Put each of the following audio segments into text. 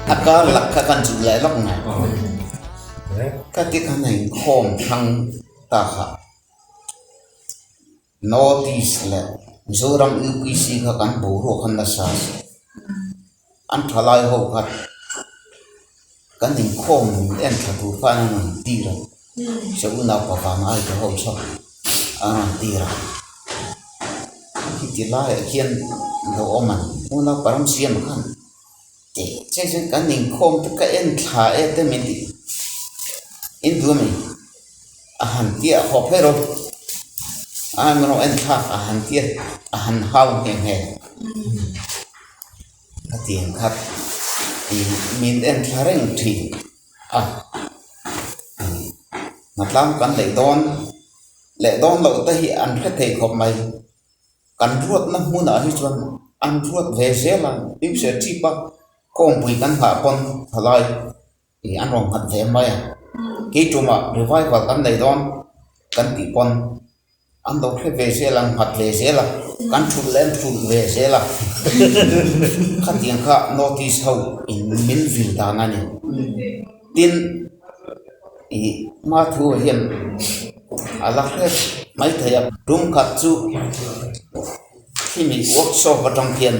A kar lak kha kan chuh leh lawk ngai. Ka ti khan a inkhawm hrang ta kha. North East leh Mizoram UPC kha kan boruak kha nasa a si. An thalai ho kha kan inkhawm en tha tur khan an rawn tir a, se unau pavang ai te ho saw an rawn tir a. Heti laiah hian lo awm ang unau param siam khan teh che chuan kan inkhawm te ka en thla e te min ti in duh a mi a han tia haw phei rawh a min rawn en thlak a han tia a han hau nghe nghe. A tiang khat ih min en thla reng thin a hnatlang kan leh dawn leh dawn loh te hi an hre thei khawp mai kan ruatna hmunah hi chuan an ruat ve zel a hlimse chip a kawngpui kan nghah pawn thalai ih an rawn nghat ve mai a keitumah revival kan nei dawn kan tih pawn. An lo hre ve zel a, an nghat ve zel a, kan thulh leh an thulh ve zel a. Khatiang kha notice ho in min vil dan a ni. Tin, ih hma thu ah hian a la hre mai thei a. Tum khat chu khimi workshop atang khian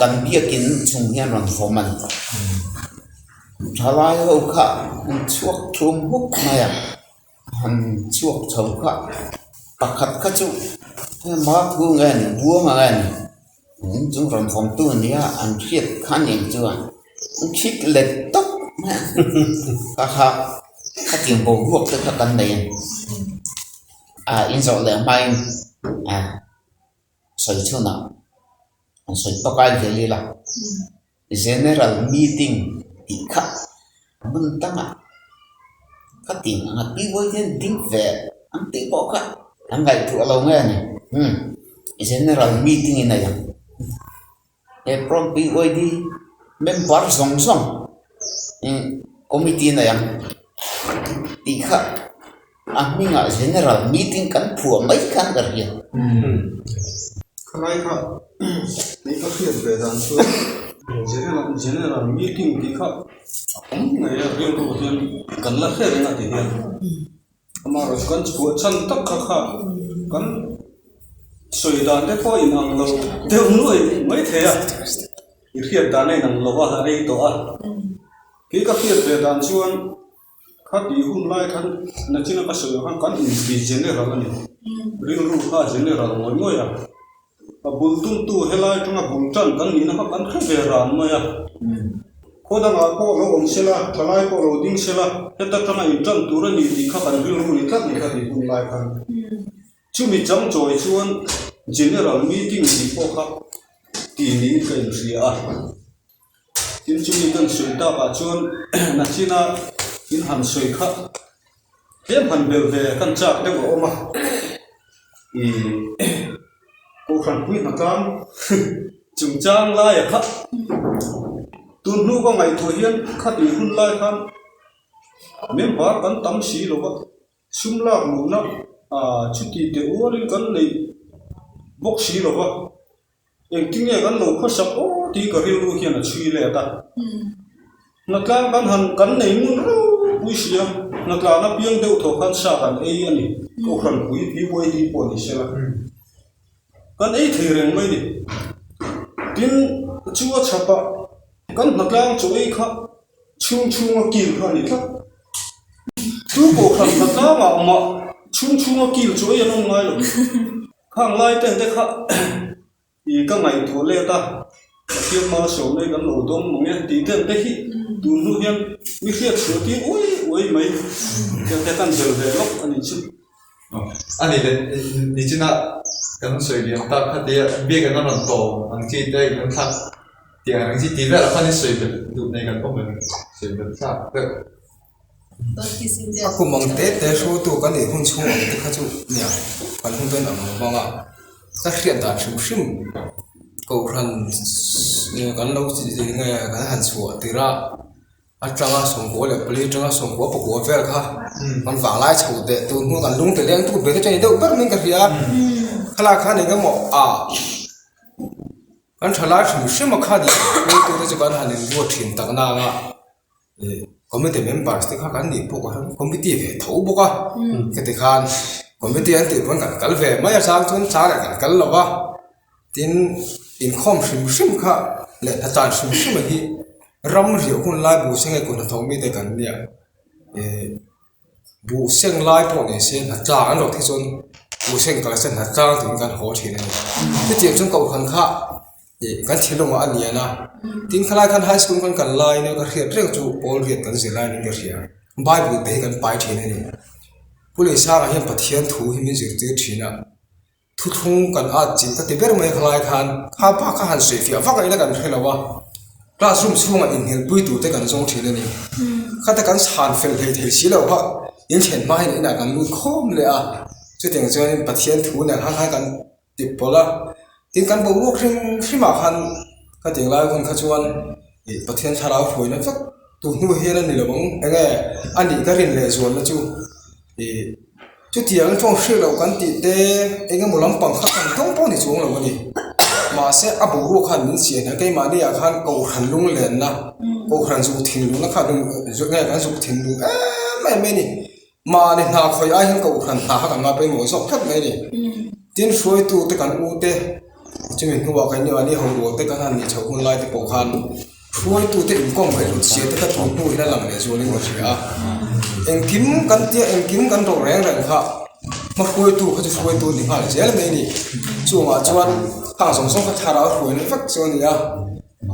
kan biakin chung hian rawn vawm a ni. Thalai ho kha an chhuak thum huk mai a. Han chhuak chho kha pakhat kha chu hema thu nge ni buanga nge ni in chung rawn vawm tu nia an hriat kha nen chuan an khik let tawp mai a kha kha khatiang boruak te kha kan nei a ni ah in zawh leh hmain ah sawi chhunah an sawi tawk a vel ila General meeting tih kha hmun dangah ka tin ang a pi buai hian ding ve ang tih pawh kha an ngaihtuah lo nge ni umm general meeting in a ang he prom PYD member zawng zawng ih committee in a ang tih kha a hmingah general meeting kan phuah mai khan ka hria. Khalai kha nih ka hriat ve dan chuan general general meeting tih kha a awm ngei a rilru hian kan la hre reng a ti hian amaherawhchu kan chhuah chhan tak kha kha kan sawi dan te pawh inang lo deuh nuai mai thei a i hriat dan a inang lo a rei tawh a kei ka hriat ve dan chuan. Kha tih hun lai khan nachina ka sawi ang khan kan inti general a ni. Rilru kha general ngawih ngawih a. A bul tumtu helai atanga bul tan kan nihna kha kan hre ve ran mai a. Khaw dangah pawh lo awm sela, thalai pawh lo ding sela, heta tanga intan tur a ni tih kha kan rilru ni tlat ni kha tih hun lai khan. Chumi chang chawi chuan general meeting tih pawh kha ti niin ka inhria a. Tin chumi kan sawi takah chuan nachina in han sawi kha tlem han bel ve kan chak deuh a awm a ih kohhran pui hnatlang chungchang laia kha tun hnu ka ngaihtuah hian khatih hun lai khan member kan tam si lo va sum lak luhna ah chuti teh ualin kan neih bawk si lo va. Engtinge kan lo khawsak aw tih ka rilru hian a chhui let a. Hnatlang kan han kan nei ngun ropui si a, hnatlang apiang deuh thaw khan sa kan ei a ni, Kohhran pui PYD pawh ni sela. Kan ei thei reng mai ni. Tin, chu a chhapah kan hnatlang chaw ei kha chhung chhunga kil kha a ni tlat. Chu Kohhran hnatlangah mah chhung chhunga kil chaw ei an awm ngai lo. Khang lai ten te kha ih ka ngaihtuah let a, Pathian malsawm nei kan lo dawng mawng e tih ten te hi tun hnu hian mi hriat chhuah tir uai uai mai ten te kan bel ve lawk a nih chu. A ni le, nichina kan sawi liam tak kha tia biak an rawn tawm ang chi te kan thlak tih ang chi tih velah khan i sawi belh duh nei kan awm em? Sawi belh thlak deuh. A kum ang te te hruaitu kan nih hun chhung ang te kha chu nia kan hun dawn ang vang a ka hriat dan hrim hrim kohhran kan lo nge kan han chhuah tirh a atanga sawmkua leh pali atanga sawmkua pakua vel kha kan vanglai chho teh tun hnu kan lung ti leng tu ber te chu a ni deuh ber mai in ka hria a khilai khan eng emaw ah. Kan thalai hrim hrim a kha nih hruaitute chu kan han inruat thin tak nang a ih committee members te kha kan nih pawh ka hre committee ve tho bawk a heti khan committee an tih pawn kan kal ve mai a chang chuan changah kan kal lo va tin inkhawm hrim hrim kha leh hnatlan hrim hrim a hi ram riah hun lai buh seng nge kut hnathawk mite kan nia ih Buh seng lai pawh ni se hna tlang an rawh te chuan buh seng kal se hna tlang tiin kan haw thin a ni. Chutiang chuan kohhran kha ih kan thinlungah a lian a, tin khalai khan high school kan kal laiin ka hriat reng chu pawl riat kan zir laiin ka hria bible te hi kan pai thin a ni. Pu Leisanga hian Pathian thu hi min zirtir thin a. Thuthlung kan at chilh ka ti ber mai khalai khan kha pa kha han sawi fiah vak aina kan hre lo a, classroom chhungah inhelpui tur te kan zawng thin a ni. Khata kan chhan fel hlei thei si lo kha in thlen hma hian inah kan lut khawm leh a, chutiang chuanin Pathian thu nen khan khan kan ti pawlh a, tin kan boruak hrim hrimah khan khatiang lai hun kha chuan ih Pathian thlarau hruaina vek tu hnu hian a ni lo ang eng nge a nih ka rin leh zualna chu. Ih chutiang tawng hriat loh kan tih te eng emaw lampang kha kan tawng pawh ni chuang lo a ni. Mahse a boruak khan min chian a keimahni ah khan kohhran lunglenna kohhran zuk thinlungna kha nge kan zuk thinlung em em mai a ni. Mahni hna khawih ai hian kohhran hna kha kan ngai pawimawh zawk tlat mai a ni. Tin hruaitu te kan u te chumi hnuah keini mahni ho rual te kan han nih chhoh hun lai te pawh khan. Hruaitute inkawm ngaih hlut sia te ka thu hnu in a lang leh zualin ka hria a, engkim kan tia engkim kan rawh reng reng kha hma hruaitu kha chu hruaitu ni nghal zel mai a ni. Chungah chuan khang zawng zawng kha thlarau hruaina vek chu a ni a,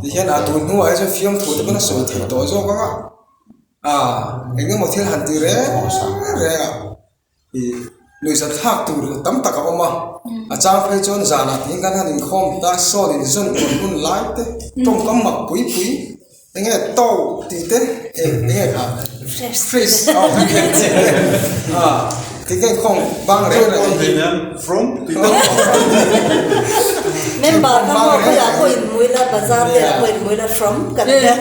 tihian a tun hnuah hi chuan fiamthu te pawn a sawi theih tawh zawk ang a, ah eng emaw thil han ti reng reng a. Ih nuihzat thlak tur tam tak a awm a, a chang phei chuan zanah tiin kan han inkhawm ta sawn in zawn kual hun lai te tawngkam mak pui pui eng nge to tih te eng nge kha fresh a awm a ti ka inkhawm bang reng reng a hi from tih te member ka maw khawiah pawh in mui la bazar velah pawh in mui la from kan tia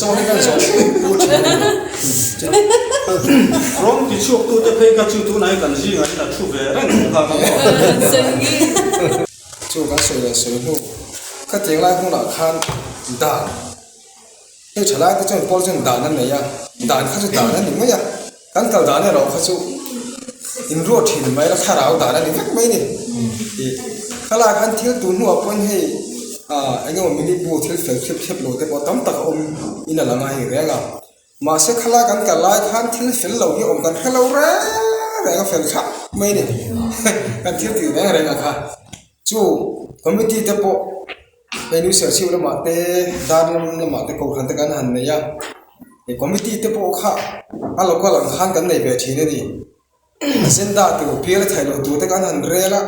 sawn hi kan zawh pui pui thin a ni. Rawng ti chhuak tute phei kha chu tunah hi kan zingah hian a thu ve reng ang kha ka maw. Chu kan sawi leh sawi hnu khatiang lai hunah khan dan hei tha lai te chuan pawl chuan dan a nei a, dan kha chu dan a ni mai a, kan kal dan erawh kha chu inruat thin mai la thlarau dan a ni vek mai a ni. Ih khalai khan thil tu hnuah pawhin hei ah eng emaw minute bu thil fel thlep thlep lo te pawh tam tak a awm in a lang a hei reng a. Mahse khalai kan kal lai khan thil fel lo hi awm kan hre lo reng reng a fel thlap mai a ni. Kan thil tih reng reng ang kha. Chu committee te pawh hei New Serchhip lamah te dar lam lamah te kohhran te kan han nei a. He committee te pawh kha a local ang khan kan nei ve thin a ni. Agenda tur bial a theih loh tur te kan han rel a,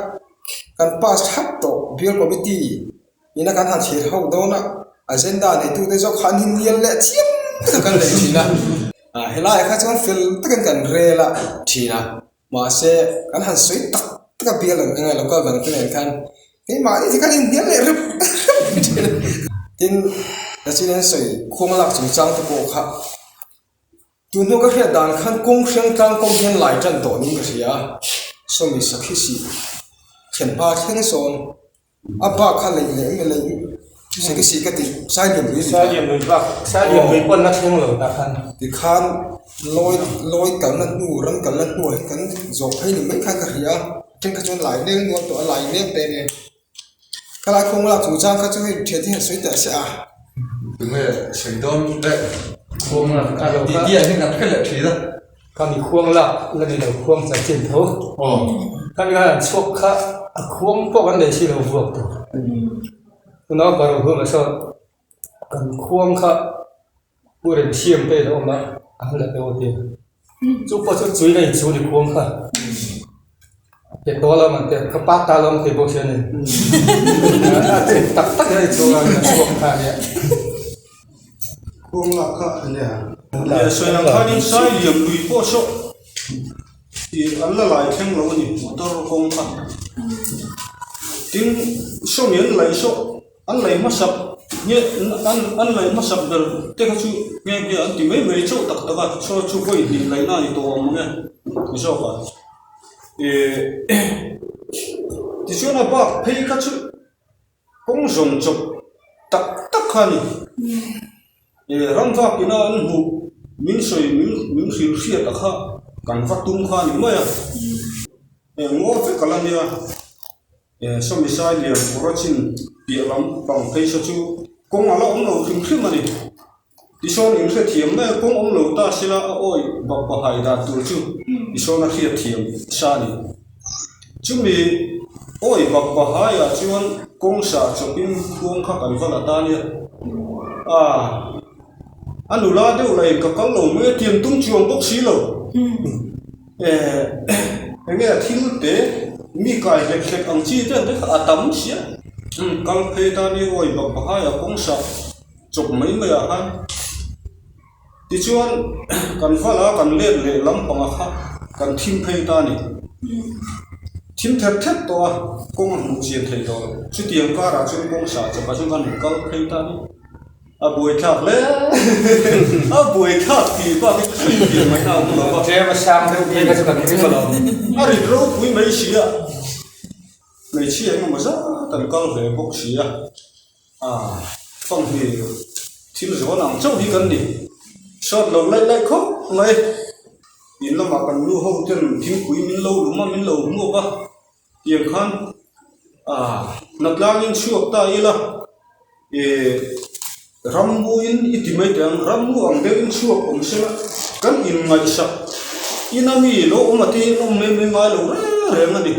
kan pass thlap tawh bial committee ina kan han thlir ho dawn a, agenda neitute zawk kha an innial leh chiam tak kan nei thin a, ah helaiah kha chuan fel takin kan rel a thin a, mahse kan han sawi tak tak a bial ang eng local dang te nen khan keimahni te khan inhnial leh rep rep thin a, tin President sawi khuang lak chungchang te pawh kha. Tun hnu ka hriat dan khan kawng hrang tlang kawng hian lai tan tawh niin ka hria a, sawmi sakhi sih thlen hma thleng sawn a bak kha lei leh nge lei sakhi sih ka tih Sailiam lui a ni kha. Sailiam lui bak Sailiam lui pawn a thleng lo ta khan. Tikhan lawi lawi kalna hnu ram kalna hnuah hian kan zawh phei ni mai khan ka hria a, then kha chuan lai nek nuam tawh a lai nek te nia. Khalai khawng lak chung chang kha chu hei thian te hian sawi teh se a. Tunge sawi dawn leh Khuang lak a lo tih tih ah hian kan hre leh thin a. Khami khuang lak la ni lo khuang chanchin tho. Khami khan an chhuak kha a khuang pawh kan nei si lo vuak tur. Tunah baro hunah sawn kan khuang kha Pu Remsiam te ilo awm a, a la deuh a ti. Chu pawh chu chui nei chu ni khuang kha. Pe tawl a man te, ka pa ta lo ang thei bawk si a ni. A chin tak tak hian a inchhung a, a chhuak kha a nia. Khuang lak kha a nia. Nia sawi ang khanin sai liam lui pawh saw ih an la lai thleng lo a ni motor kawng kha. Tin sawmi an laih saw. An lei hmasak nge an an lei hmasak ber te kha chu nge nge an ti mai mai chauh tak tak a saw chu vawi hnih laihna a ni tawh ang mange ti zawk a ih tichuan a bak phei kha chu. Kawng zawng chawp tak tak kha a ni. Ram vak ina an hmuh min sawi min min hrilh hriat a kha kan va tum kha a ni mai a. Ngaw vek a la nia. Sawmi sai lian kawr a chin piah lam pang phei saw chu kawng a la awm lo hrim hrim a ni. Tisawn inhrethiam mai a, kawng awm lo ta sela a awi bak pahai dan tur chu tisawn a hriatthiam sa a ni. Chumi awi bak pahaiah chuan kawng sah chawpin khuang kha kan va la ta nia. Aaa a nula deuh lah in ka kal lo mai a, tiang tum chuang bawk si lo. Ehh enge a thil te mi kai hlek hlek ang chi te ang te kha a tam sia. Kal phei ta nia awi bak pahaiah kawng sah. Chawp mai mai ah khan tichuan kan val a kan let leh lampang ah kha kan thim phei ta a ni thim ther ther tawh a kawng a hmuh chian theih tawh chutiang karah chuan kawng sah chawpah chuan kan han kal phei ta a ni a buaithlak hle a buaithlak tih bak hi chu sawi pian mai na a awm lo va Tlem a sang deuh phei kha chu kan ring lo. A rit ropui mai si a hmeichhia engemaw zat an kal ve bawk si a. A fanghmir thil zawn ang chauh hi kan ni. Sawt lo laih laih khawp mai. In lamah kan nu ho ten thingpui min lo lum a, min lo hmuak a. Tiang khan a hnatlangin chhuak ta ila ih rammu in i ti mai teh ang, rammu ang deuhin chhuak awm sela kan inngaihsak ina mi lo awm a te in awm mai mai ngai lo reng reng a ni.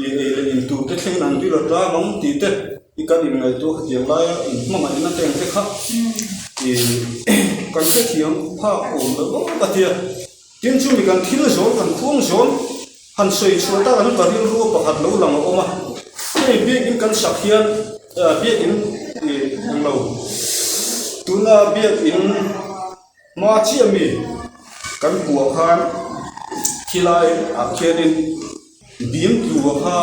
Ih ei leh in tur te thlengin an rilru tlang ang tih te. I kan inngaihtuah khatiang laia in hmangaihna te ang te kha i kan hrethiam phak awm loh vak a tia. Tin chumi kan thil zawn kan khuang zawn han sawi chhuah tak ang ka rilru a pakhat lo lang a awm a. Hei biakin kan sak hian biakin i englo tuna biakin hma chiah mi kan buah khan khilai ah khianin Bim tlua kha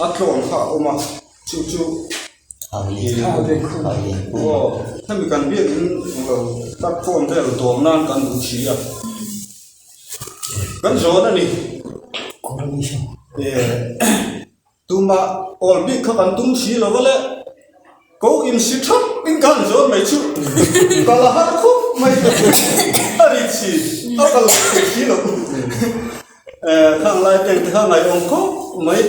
a tlawn kha a awm a, chu chu aw hemi kan biakin englo platform vel dawm nan kan duh si a, kan zawn a ni. Tumah awl bik kha kan tum si lo va le. Ko in si thap in ka han zawn mai chu ka la har khawp mai a rit si a ka la thei si lo khang lai teng te kha ngaihawm khawp mai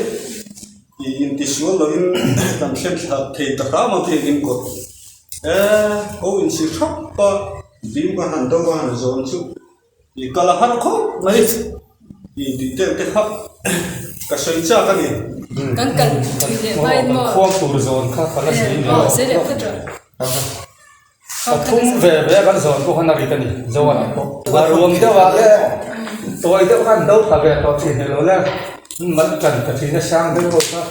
i inti sual lo in kan thlen thla thei ta hram ang khi in kawt e ko in si thap a bim ka han do ka han zawn chu I kal a har khawp mai i tih teuh te kha ka sawi chak a ni. Kan kal thui leh hma in maw? Khuang tur zawn kha ka la sawi leh lo. Sawi leh phawt rawh. Pathum ve ve a kan zawn pawh khan a rit a ni Zoan pawh. A ruam deuh ah le tawi deuh khan do thla ve tawh thin ilo le mal tan ta thin a sang deuh ho kha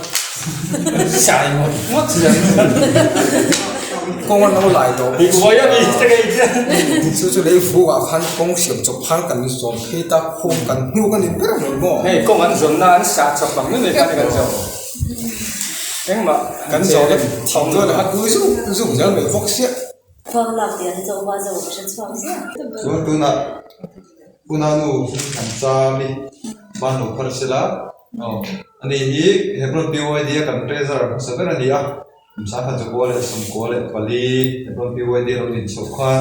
sai ngawt ngawt hian. Kawng an lo lai tawh bawk. Uai a ni te kei hian. Chu chu lei vuk ah khan kawng siam chawp khan kan zawm phei ta khawm kan hnuk a ni ber mai maw. Hei kawng an zawn na an sah chawp ang mai mai khan kan zawm. Engmah kan zawm a thing chuan a tui zuk zuk zel mai bawk sia. Khuang lak tih an zawh hma zawh ka hre chhuak ziah. Chuan tunah unau kan chami ban lo phar sela aw ani hi Hebron PYD a kan treasurer hmasa ber a ni a. Sangha chakua leh sawmkua leh pali Hebron PYD a lo din chhoh khan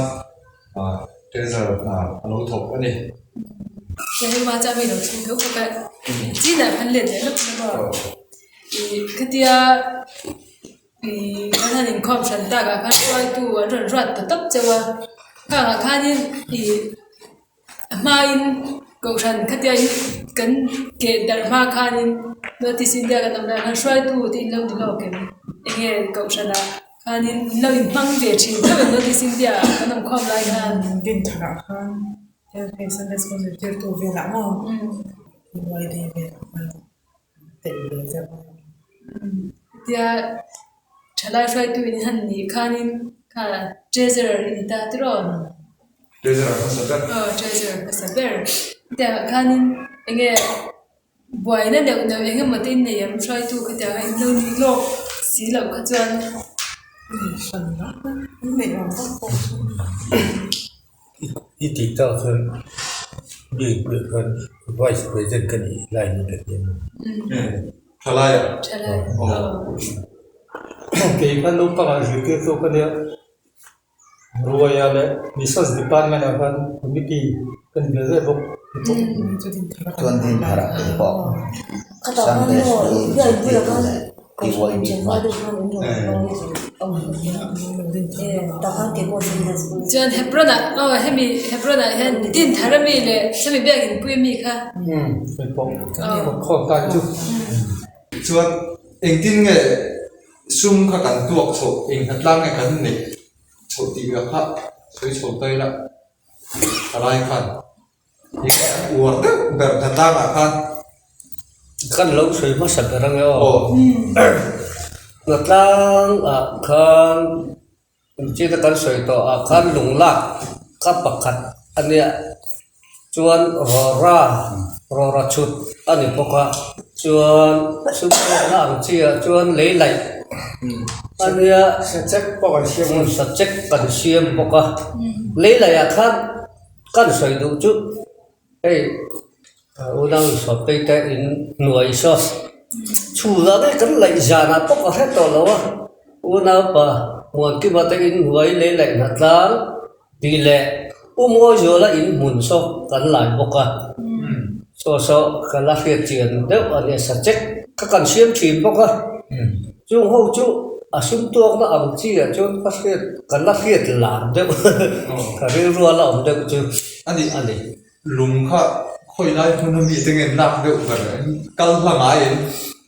treasurer hna a lo thawk a ni. Hei ma cha mi lo thleng tho kha ka chinah khan let leh lawk lawk a. I khatia i kan han inkhawm hran tak ah khan hruaitu an rawn ruat ta tawp chauh a. Khangah khanin i A hmain Kohhran khatia hi kan keh darh hma khanin Notice India kan awm lai khan hruaitu te in lo ni lawk em? Enge Kohhranah khanin in lo inhmang ve thin theuh em Notice India ah kan awm khawm lai khan? Dinthar ah khan hei Sunday School zirtirtu velah maw PYD velah khan tel ve deuh a. Tia thalai hruaitu in han nih khanin kha treasurer i ni ta tiraw? Treasurer hmasa ber. Aw treasurer hmasa ber. Hetiang ah khanin enge buaina neuh neuh eng emaw te in nei em hruaitu khatiang a in lo nih lawk si loh kha chuan. Hran vak a, in neih awm vak pawh. I tih tak chuan biak bulah khan Vice President ka nih lai ni ka ti a ni. Thalai ah? Thalai. Kei kha naupangah zirtirtu ka nia, Ruaia leh Missions Department ah khan committee ka ni ve ve bawk. Chuan Dinthara te pawh Sunday School zirtirtu leh PYD hman. Chuan Hebron ah aw hemi Hebron ah hian Dinthara mi leh hemi biakin pui mi kha. Hei pawh khawm tan chu. Chuan engtin nge sum kha kan tuak chhoh enghnatlang nge kan neih chhoh tih lah kha sawi chho ta ila palai khan eng nge an uar deuh ber hnatlang ah khan. Kan lo sawi hmasa ber ange aw. Hnatlang ah khan Engchina kan sawi tawh ah khan lung lak kha pakhat a nia chuan rawra rawra chhut a ni bawk a chuan sum pawhna ang chi ah chuan lei laih a nia sachek pawh kan siam sachek kan siam bawk a lei laih ah khan kan sawi duh chu hei unau insawhpei te in hnuai saw chhun ah daih kan laih zan ah pawh ka hre tawh lo a unaupa Muankima te in hnuai lei laih hna tlang tih leh U Mawizuala in hmun saw kan lai bawk a saw saw ka la hriat chian deuh a nia sachek kha kan siam thin bawk a chung ho chu a sum tuakna ang chi ah chuan ka hriat ka la hriat lar deuh ka rilru a la awm deuh chu a ni a ni. Lung kha khawi lai hmun a mi te nge lak deuh ber in kal hla ngai in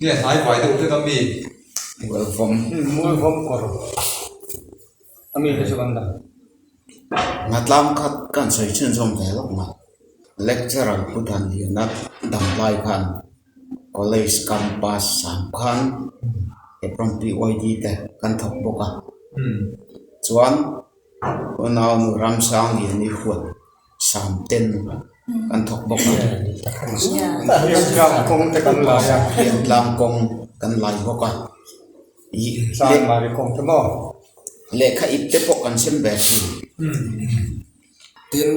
nge hnai vai deuh hlek a mi. Mualvawm. Mualvawm kawr a mi te chu kan dah. Hnatlang khat kan sawi chhunzawm ve lawk mai. Lecturer Pu Thanliana dam lai khan College campus sang khan Hebron PYD te kan thawk bawk a. Chuan Unaunu Ramsangliani huat Sam ten kan thawk bawk a. Hriamtlang kawng te kan lai a. Hriamtlang kawng kan lai bawk a. Chanmari kawng te maw? Lehkha ip te pawh kan sem ve thin. Tin,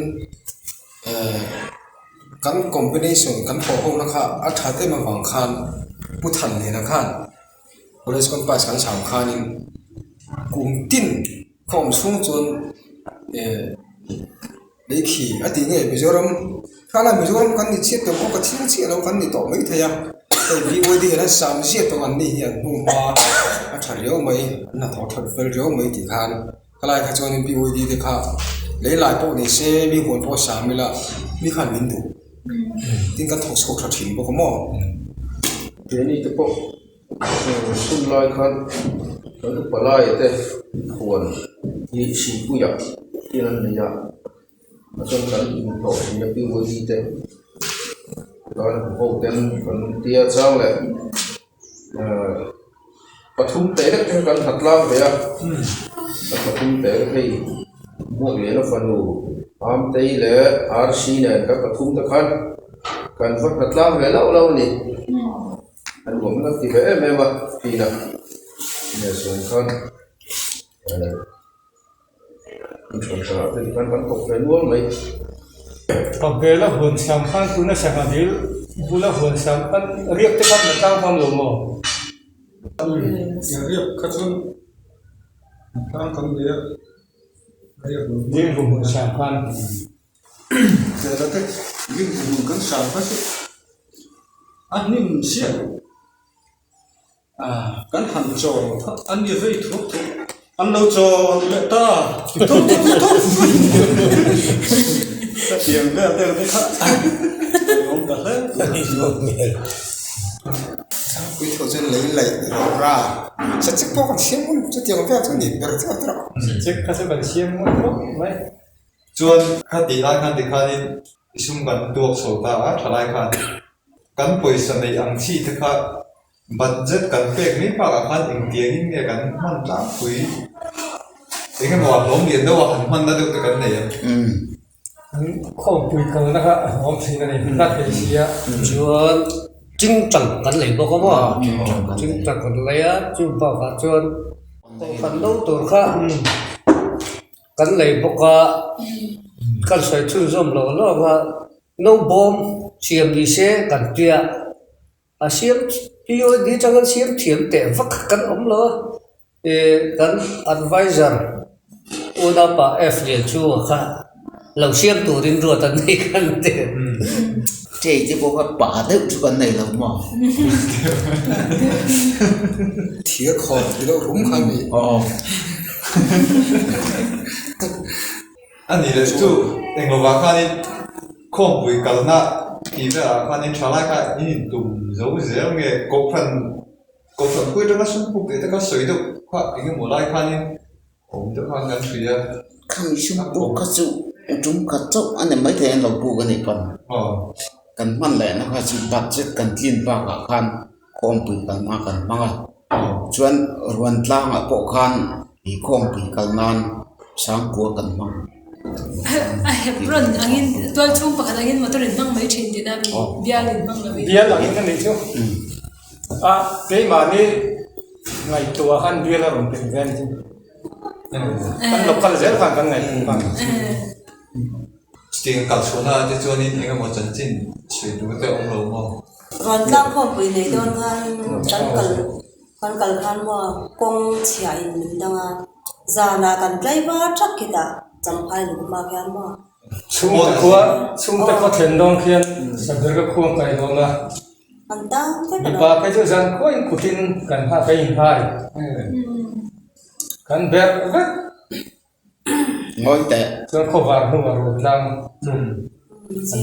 kan combination kan thawh ho na kha a that em avang khan Pu Thanliana khan College campus kan cham khanin kum tin Khawm chhung chuan eh lei khi a tih nge Mizoram khala Mizoram kan ni chiat tawh pawh ka thil chiah lo kan ni tawh mai thei a hei BYD hian an sam ziah tawh an ni hi an hnu hma a tha riau mai an hnathawh that fel riau mai tih khan khalai kha chuanin BYD te kha lei lai pawh ni se mi huan pawh sam ila mi khan min duh tin kan thawk chhuak tha thin bawk a maw. Keini te pawh. Hun lai khan kan upa laia te huan hi Hripuia hian an nei a, a chuan kan inhlawh thin a PYD te tan ho ten kan tia chang leh ehh pathum teh lek te kan ha tlang ve a, kan pathum teh lek hei Hmuakliana fanu Amtei leh RC nen kan pathum te khan kan va ha tlang ve lauh lauh a ni. An nuam an ti ve em em a thin a nia chuan khan eh in hran hran ah te khan kan kawp ve nual mai. Ka bel a huan siam khan tuna sangha dil bula huan siam khan riak te khan la tlang fam lo maw? Riak kha chuan tlang kan nei a riak lo. Dil huan siam khan. Zela te ring hmun kan sang kha chu a hnim chiah ah kan han chawl kha a ni vei thuak thuak an lo chawl leh ta thuk thuk thuk thuk ka tiang vel deuh te kha a awm ta hle mai. Thangpui tho chuan lei laih rawh ra sachek pawh kan siam ngun chutiang vel chu ni ber chiah tawh. Sachek kha chu kan siam ngun khawp mai. Chuan kha tih lai khan tikhanin i sum kan tuak chho ta a, tha lai khan kan pawisa neih ang chi te kha budget kan pek mai bakah khan engtiangin nge kan hman tlangpui eng emaw a hlawm lian deuh a han hmanna deuh te kan nei ang. An khawmpui kalna kha a hlawm thin a ni, hla thei si a. Chuan chingchang kan lei bawk a maw? Chingchang kan lei a, chu bakah chuan kohhran lo tur kha. Kan lei bawk a, kan sawi chhunzawm lo lawk a, no bawm siam ni se kan tia, a siam POD atanga siam thiam teh vak kan awm lo a, ih kan adviser unaupa F Lianchhunga kha lo siam turin ruat an nei kan ti. Chei te pawh kha pa deuh chu kan nei lo maw? Thir khawp ti deuh rum kha a ni. Aw. A nih leh chu englovah khanin khawmpui kalna tih velah khanin thalai kha in intum zo zel nge kohhran kohhran pui atanga sum puk tih te kha sawi deuh kha engemaw lai khanin awm deuh khan kan hria. Khami sum puk kha chu tum khat chauh a ni maithei an lo puk a nih pawn kan hman lehna kha chu budget kan tlin bakah khan khawmpui kalna kan hmang a chuan ruan tlangah pawh khan ih khawmpui kal nan sangkua kan hmang. A Hebron angin tual chhung pakhat angin motor in hmang mai thin tihna mi bial in hmang lovin. Bial angin a nih chu a keimahni ngaihtuah khan bial a rawn tel ve a ni chu kan lo kal zel khan kan ngaihtuah khan. Chutiang kal chhuahna ah te chuanin eng emaw chanchin sawi tur te a awm lo maw? Ruantlang khawmpui nei dawn khan kan kal kan kal khan maw kawng chhia in min dang a, zanah kan tlai var thak khitah champhai lung hma khian maw. Chhungte khua chhungte khua thlen dawn khian Sabir ka khuang kai dawn a, An tang vek a lo. Mipa phei chu zan khuain kutin kan nghak a inhai kan berh vek. Ngawi teh. Chuan khawvar hnuah Ruantlang chu an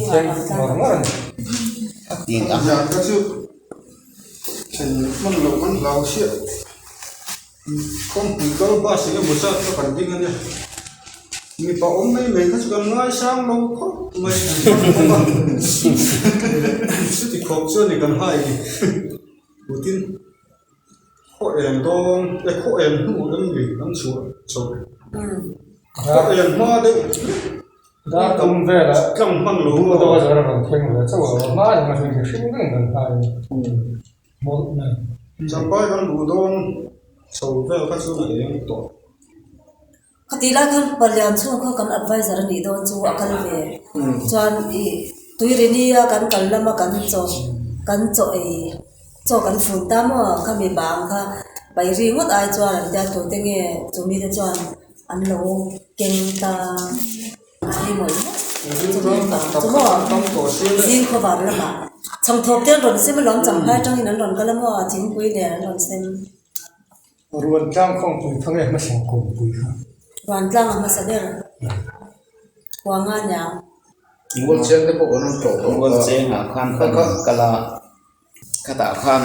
thleng ngawr ngawr a ni. A tin a. Zan kha chu thlen hman loh kan hlau chiah. Kawngpui kal bus eng emaw zat kha kan ding a nia. Mipa awm mai mai kha chu kan ngaisang lo khawp mai an hmang bawk a. Chuti khawp chuan ni kan hai ni. Putin. Khaw eng dawn e khaw eng hnu em ni an chhuah chho khaw eng hma deuh Dar tum velah tlang hman lo bu deuh a zar a rawn thleng ve chauh a, hma eng a hring hring reng kan hai mawlh mai. Champai kan luh dawn chho vel kha chuan a eng tawh. Khatih lai khan Palian chhung kha kan adviser a nih dawn chu a kal ve chuan ih Tuirini a kan kal lama kan chaw kan chaw ei chaw kan fun ta maw khami bang kha paih ri ngawt ai chuan an tia tute nge chumi te chuan an lo keng ta a ni mawlh mawlh chumi bang chu maw zing khawvar lamah chhangthawp te an rawn sem alawm champhai atangin an rawn kal a maw thingpui nen an rawn sem. Ruantlang khawngpui kha nge hmasa kawngpui kha? Ruantlang a hmasa ber. Huanga niang. Mual cheng te pawh kan rawn tlawh tawh. Mual chengah khan kan rawn kal a, khatah khan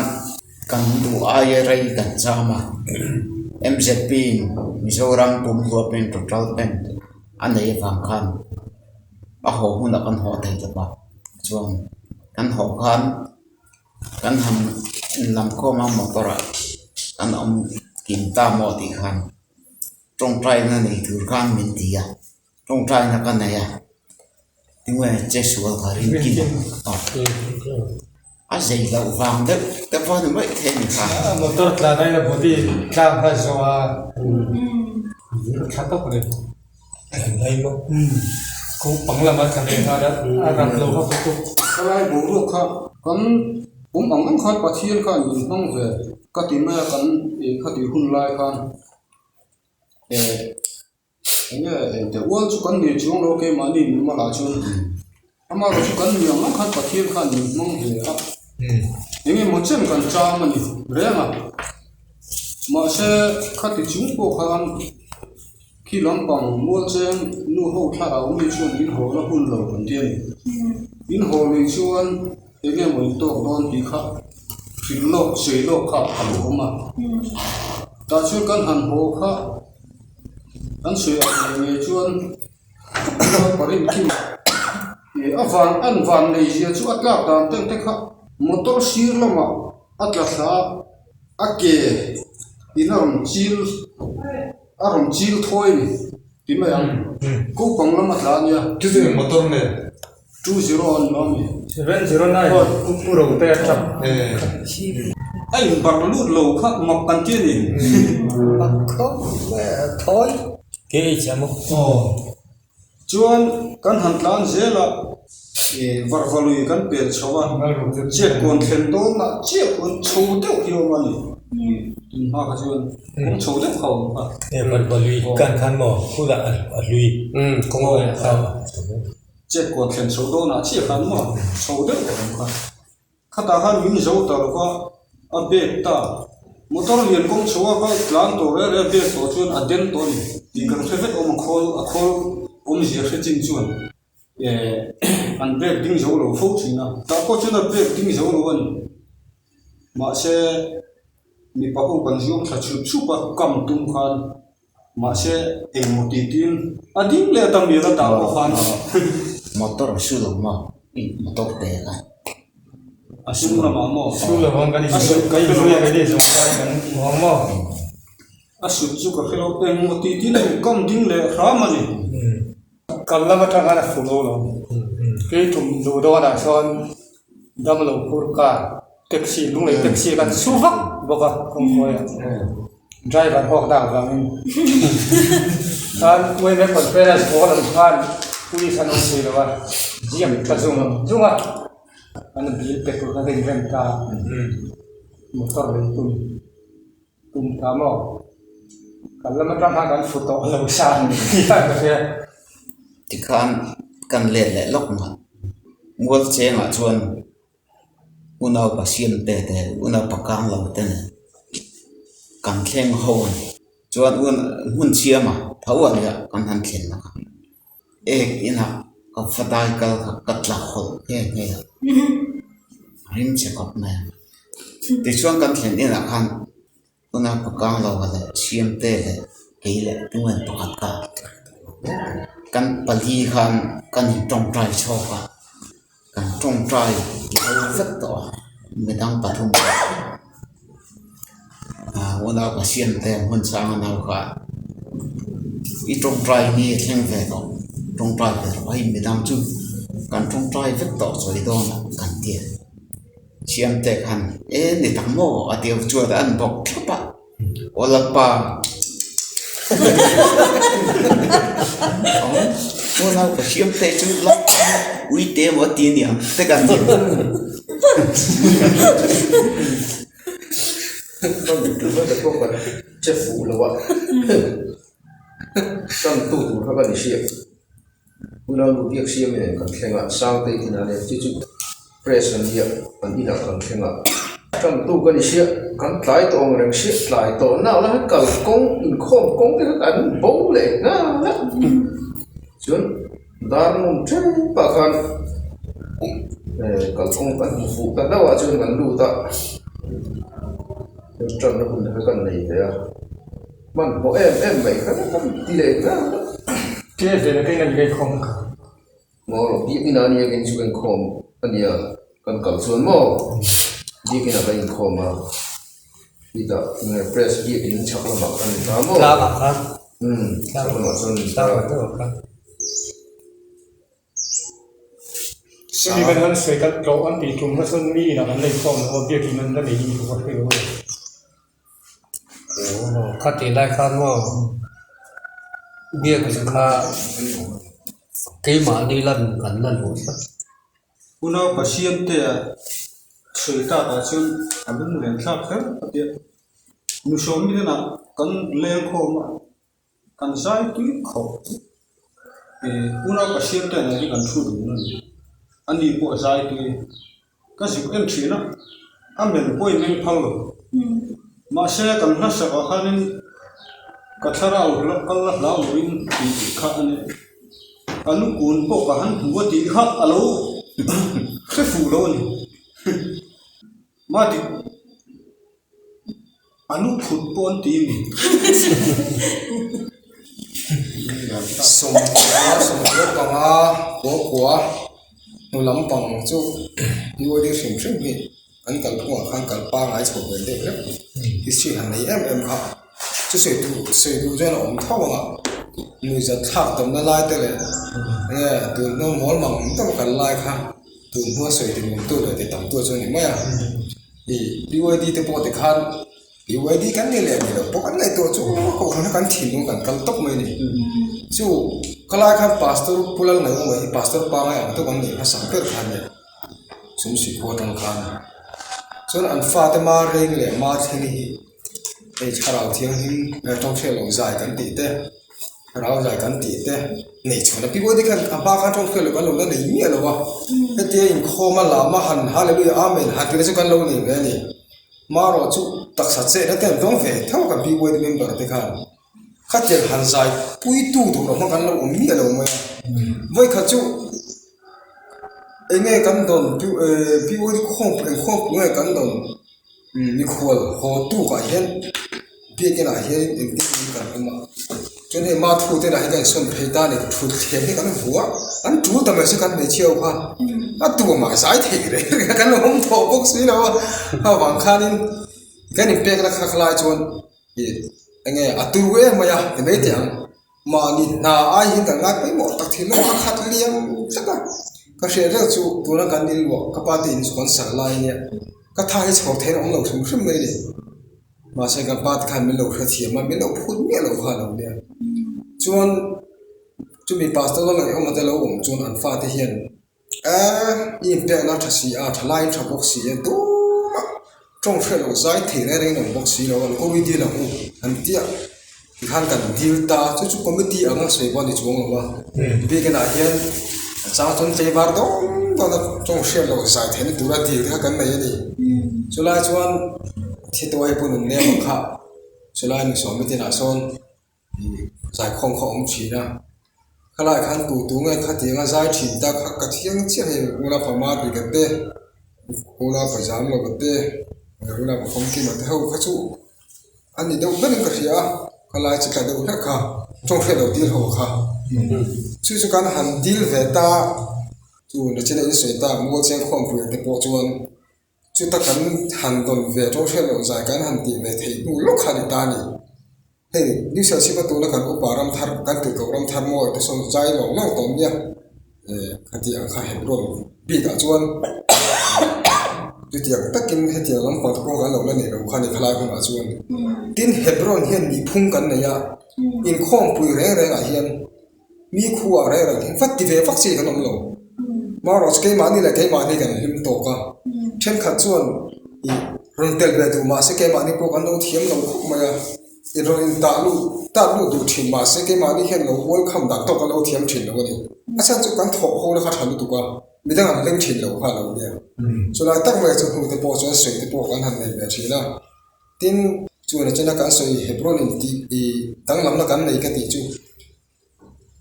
kan duh aia rei kan cham a, MZP in Mizoram pum huapin total pen a nei avang khan a haw hunah kan haw thei ta pa chuan kan haw khan. Kan han lam khawm a motor ah kan awm kim ta maw tih khan tawngtaina nei tur khan min ti a tawngtaina ka nei a tinge che sual kha rin kim a a zei loh vang deuh te pawh a ni mai thei a ni kha. Motor tlan aia body tlang kha zawh a tha tawk a ni. Ko pang lama tla ve nghal a, a rak lo kha ka tuk. Thalai boruak kha kan awm ang ang khan Pathian khan min hmang ve ka ti mai a kan ih khatih hun lai khan eh eng nge engte ual chu kan ni chuang lo keimahni min malah chuan amaherawhchu chu kan ni ang ang khan Pathian khan min hmang ve a eng emaw chen kan cham a ni reng a mahse khati chung pawh khan. Khi lampang mual cheng nu ho thlarau mi chuan in haw la hun lo kan ti a ni. In haw lui chuan eng nge maw in tawk dawn tih kha hrilh lawk sawi lawk kha a lo awm a. Tah chuan kan han haw kha kan sawi ang ngei ngei chuan parin kim a van an van nei zia chu a tlak dan teng te kha motor sir lamah a tla thla a ke in a rawn chil. A rawn chil thawi a ni ti mai ang. Kopang lam a tla a nia. Chu chu eng motor nge? 20 a ni lo a mi? 709 Pu Pu Ro te a tap. A in barh lut lo kha mak kan ti a ni. Mak khawp mai a thawi. KH a maw? Aw. Chuan kan han tlan zel a. Varva lui kan pel chho a, Chiatkawn thlen dawnah chiah khawn chho deuh hi a awm a ni. Tun hma kha chuan kawng chho deuh kha a awm kha. Varva lui kan khan maw khulah a hlui kawng a Chiatkawn thlen chho dawnah chiah khan maw chho deuh a awm kha. Khatah khan min zo ta lova a bag ta. Motor lian kawng chho a kal tlan tawh reng reng a bag tawh chuan a den tawh a ni tih kan hre vek awm a khawl a khawl awmzia hre chin chuan. An bag ding zo lo fo thin a, tah pawh chuan a bag ding zo lo a ni. Mahse mipa ho kan zuang thla chhup chhup a, kam tum khan mahse engmaw tih tiin a ding leh a ta mial a tah pawh khan. Motor su lo maw motor pe kha. A sum lamah maw? Su lo ang kan inzui kan inzui a keini zawng khan kan hmu ang maw? A sut chu ka hre lo, engmaw tih tiin a inkam ding leh hram a ni. Kal lam atang khan a fu lo lo. Kei tum duh dawnah sawn damlo phur car taxi lunglei taxi khan su vak bawk a kawngkawiah driver hawk dak vangin khan uaime conference hall an khan police an awm thei lo a ziak ta zung zung a an bill pe tur kha ka inrem ta motor lei tum. Tum ta maw? Kan lam atang khan kan fu tawh lo sa ni hian ka hria. Tikhan kan let leh lawk mah. Mual chengah chuan unaupa siamte te unaupa kang lo te nen kan thleng ho a ni. Chuan hmun chhiama tho a nia kan han thlen na kha. Ek inah ka va dai kal kha ka tla hawlh nghe nghe a, rim che khawp mai a. Tichuan kan thlen inah khan huna pakang lo leh Siamte leh kei leh Tungen pakhat kha kan pali khan kan intawngtai chhawk a, kan tawngtai zo vek tawh a, midang pathum pawh unaupa Siamte hmun sanga nau kha i tawngtai nge thleng ve tawh tawngtai ve rawh hei midang chu kan tawngtai vek tawh sawi dawn a kan ti a. Siamte khan e ni tak maw a ti chuan an bawk thlap a aw Lalpa unaupa Siamte chu Lalpa uite emaw a ti aniang te kan ti. Che fuh lo a tantu tur kha ka ni hriat. Unau nu biak siam nen kan thleng a, Sangtei inah nen chu chu press an nia, an inah kan thleng a. Tantu ka ni hriat, kan tlai tawh ang reng hriat, tlai tawh nak la kal kawng inkhawm kawng te kha kan bo leh nghal a. Chuan dar ngum tep ah khan kal kawng kan hmu fuh ta hlauh ah chuan kan lut a, tanna hun kha kan nei ve a. Hmanhmawh em em mai kha kan ti leh nghal a. Tia ve na keng a ni ka inkhawm kha. Maw biakin ah nia keng chu ka inkhawm a nia kan kal chuan maw biakin ah ka inkhawm a chutah nge press biakin chhak lamah kan ni ta maw. Tlang ah khan. Umm chhak lamah chuan ni ta. Tlang ah deuh ah khan. Chumi kan han sawi kan tlawh an tih tum kha chuan mi inah kan la inkhawm lo a biakin an la nei ni ka hre lo a ni. Kha tih lai khan maw biak chu kha keimahni lan kan la luh tlat. Unau Pasian te a sawi tak ah chuan a lunglen thlak kher a tia. Nu sawmi hnenah kan leng khawm a, kan zai tui khawp. Unau Pasian te nen hi kan thu dun a ni. Ani pawh a zai tui. Ka zuk en thin a, a men pawhin meng phal lo. Mahse kan hlasak ah khanin ka thlarau la kal la hlau loin tih tih kha a ni. A lu kun pawh ka han hmu a tih kha a lo hre fuh lo a ni. Mah dik a lu phut pawh an ti mi. Sawmkua sawmkua panga kua kua hnu lampang chu UAD hrim hrim hi an kalphungah khan kal pangngai chho ve deuh hlek history han nei em em kha chu sawi duh sawi duh chuan a awm tho ang a nuihzat thlak tamna lai te leh enge tun hnu mawl mang deuh kal lai kha tun hnua sawi ti nuam tu leh ti tam tu chu a ni mai a ih UAD te pawh tikhan. UID kan ni leh ni lo pawh kan ngaihtuah chu kohhran kha kan thinlung kan kal tawp mai a ni. Chu khalai khan pastor Pu Lalngaihawma hi pastor pangai ang deuh an neih hmasak ber kha a ni a, Sumsuih khua atang khan. Chuan an fate ma reng leh ma thleng hi hei thlarau thianghlim tawngthriat loh zai kan tih te, thlarau zai kan tih te neih chhuah na pi pawh te khan a hma khan tawngthriat loh kan lo la nei miah lo a, hetia inkhawm a lam a han hallelujah amen han tih te chu kan lo nei ve a ni. Marawh chu taksa chetna te an dawng ve tho a kan pi pawh te member te khan. Khatiang han zai puitu tur ang kha kan lo awm miah lo mai a, vawikhat chu eng nge kan dawn POD khawm eng khawm pui nge kan dawn mikhual haw tukah hian biakin ah hian engtin nge kan awm a, chuan hei mathu te lah hi kan insawn phei ta a ni thutthleng hi kan vuah an tul ta mai se kan hmeichhia ho kha a tumah zai theih reng reng a kan lo awm tawh bawk si lo a, avang khanin kan inpekna kha khalai chuan. Ih enge a turu em mai a ti mai teh ang mahni hna ai hian kan ngai pawimawh tak thin a khat liam tlat a ka hriat reng chu tuna kan in luah ka pa te in chu kan sak lai ania ka tha hi chhawr theih a awm lo hrim hrim mai a ni mahse kan pa te khan min lo hrethiam a min lo phut miah lo kha a lo nia chuan chumi pastor lam leh awm te lo awm chuan an fate hian. Eee i inpekna a tha si a, tha laiin tha bawk si a, tumah tawng hriat loh zai thei reng rengin awm bawk si lo a, an kawwi dil ang u an ti a, tikhan kan dil ta chu chu committee anga sawi pawh a ni chuang lo a, biakinah hian a chang chuan tlaivar dawn dawn a tawng hriat loh zai theihna tura dil te kha kan nei a ni, chulai chuan thi tawh hei pawh nunnem ang kha chulai ni sawm tinah sawn. Zaikhawm kha a awm thin a, khalai khan tu tu nge khatiang a zai thin ta kha ka thiang chiah hei ula pama tih ka te ula pazam lo ka te ula pafamkima te ho kha chu a ni deuh ber in ka hria a khalai chi tla deuh hlek kha tawng hriat loh dil ho kha chu chu kan han dil ve ta chu nachina in sawi tak mual cheng khawmpui te pawh chuan. Chuta kan han dawn ve tawng hriat loh zai kan han tih ve theih hnu lawk kha a ni ta a ni. Hei, New Serchhip-a tuna kan upa ram thar, kan tih koh ram thar mawi te sawn zai lawng lawng tawh nia. Eh, khati ang kha Hebron bikah chuan chutiang takin hetiang lampang te pawh kan lo la nei lo kha a ni khalai hunah chuan. Tin, Hebron hian nihphung kan nei a, inkhawmpui reng rengah hian Mi khuah reng reng hi vat ti ve vak chi kan awm lo. Marawh chu keimahni leh keimahni kan hlim tawk a, thenkhat chuan ih rawn tel ve duh mahse keimahni pawh kan lo thiam lo khawp mai a, ih rawn in tah lut tah lut duh thin mahse keimahni hian lo welcome dan tawk kan lo thiam thin lo a ni. A chhan chu kan thawh ho na kha tha lutuk a, midang an leng thin lo kha a lo nia. Chulai tak mai chu hnute pawh chuan sawi te pawh kan han nei ve thin a. Tin, chuan a chena kan sawi Hebron in tih ih danglamna kan nei ka tih chu.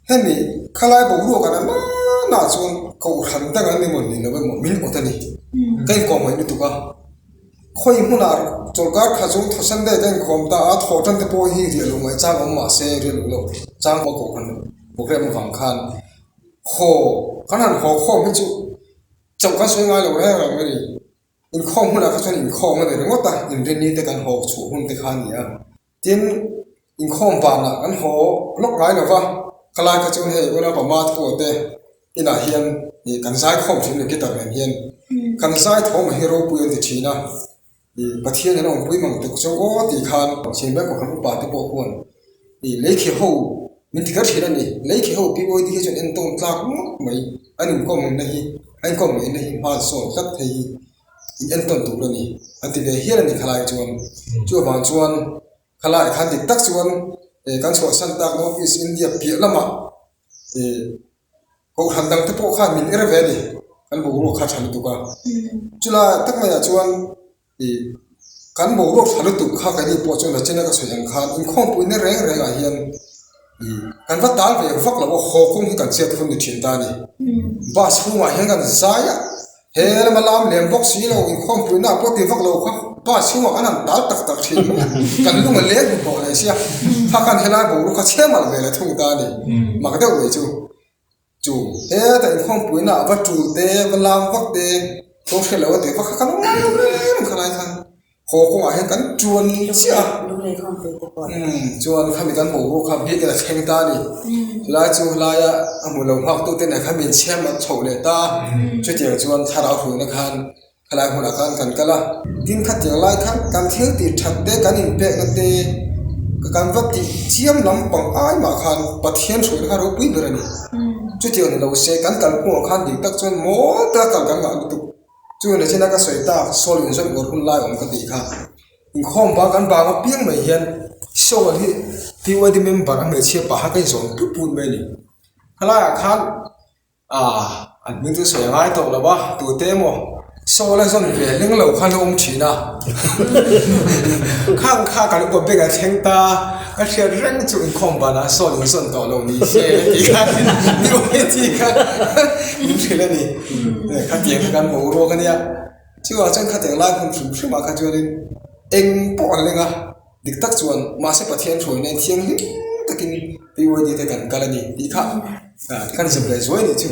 Hemi khalai boruak an an ah chuan kohhran dang an ni maw ni lo emaw min awt a ni. Ka inkawm mai lutuk a. Khawi hmunah chawlhkar kha chu thawsan daih ka inkhawm ta a, thawh tan te pawh hi riah luh ngaih chang awm mahse riah luh loh chang pawh kohhran program avang khan haw kan han haw khawm hi chu chauh kan sawi ngai lo reng reng a ni. Inkhawm hmunah kha chuan inkhawm a ni ringawt a, inrinni te kan haw chhuah hun te kha a ni a. Tin, inkhawm vanah kan haw lawk ngai lo va, khalai kha chuan hei Unau Pama thua te inah hian ih kan zai khawm thin a ni guitar nen hian. Kan zai thawm hi ropui an ti thin a, ih Pathian in a awmpui mang tuk chu aw tih khan Chhimbe Kohhran upa te pawh khuan ih leikhi ho min ti kher thin a ni. Leikhi ho POD hi chuan entawn tlak ngawt mai, an inkawm na hi a inkawm ngaihna hi hma sawn tlat thei hi. In entawn tur a ni an ti ve hial a ni khalai chuan chuvang chuan khalai khan dik tak chuan eh kan chhuahsan tak North East India piah lamah eh kohhran dang te pawh khan min er ve a ni kan boruak kha tha lutuk a chulai tak maiah chuan ih kan boruak tha lutuk kha keini pawh chuan nachina ka sawi ang khan inkhawmpuina reng rengah hian ih kan va tal ve vak lo a haw kawng hi kan chhiat hun ni thin ta a ni bus chhungah hian kan zai a. He lama lam lem bawk si lo inkhawmpuina pawh ti vak lo kha bus chhungah kan han tal tak tak thin mai a, kan lung a leng hmuh hlawh leh sia, kha khan helai boruak kha chhe mal ve leh thung ta a ni, mak deuh mai chu. Chu heta inkhawmpuina va tul te, va lam vak te, tawng hriat lo a tih vak kha kan awm reng khalai khan. Haw kawngah hian kan tuan chiah a, chuan khami kan boruak kha biakin a thleng ta a ni. Chulai chu helaia a hmu lo nghak tute nen khan min chhiam a chhoh leh ta a, chutiang chuan thlarau hruaina khan khalai hmunah khan kan kal a. Tin khatiang lai khan kan thil tih that te, kan inpekna te. Ka kan va tih chiam lampang ai mah khan Pathian hruaina kha ropui ber a ni. Chutiang ni lo se kan kalphungah khan dik tak chuan mawl taka kal kan ngah lutuk. Chu nachina ka sawi tak Saul in zawn uar hun lai awm ka tih kha. Inkhawm bang kan bang apiang mai hian Saul hi PYD member a hmeichhia paha ka inzawn put put mai a ni. Helaiah khan Aaa an hming chu sawi a ngai tawh lo a, tute emaw Saul a zawn ve leng lo khan a awm thin a, khang kha kan upa beng a thleng ta, ka hriat reng chu inkhawm banah Saul in zawn tawh lo ni se tih khan ni awm tih kha min hrilh a ni, khatiang kha kan boruak a nia, chuvang chuan khatiang lai hun hrim hrim ah kha chuanin eng pawh an leng a. Dik tak chuan mahse Pathian hruaina thianghlim takin PYD te kan kal a ni tih kha kan zep leh zuai a nih chu.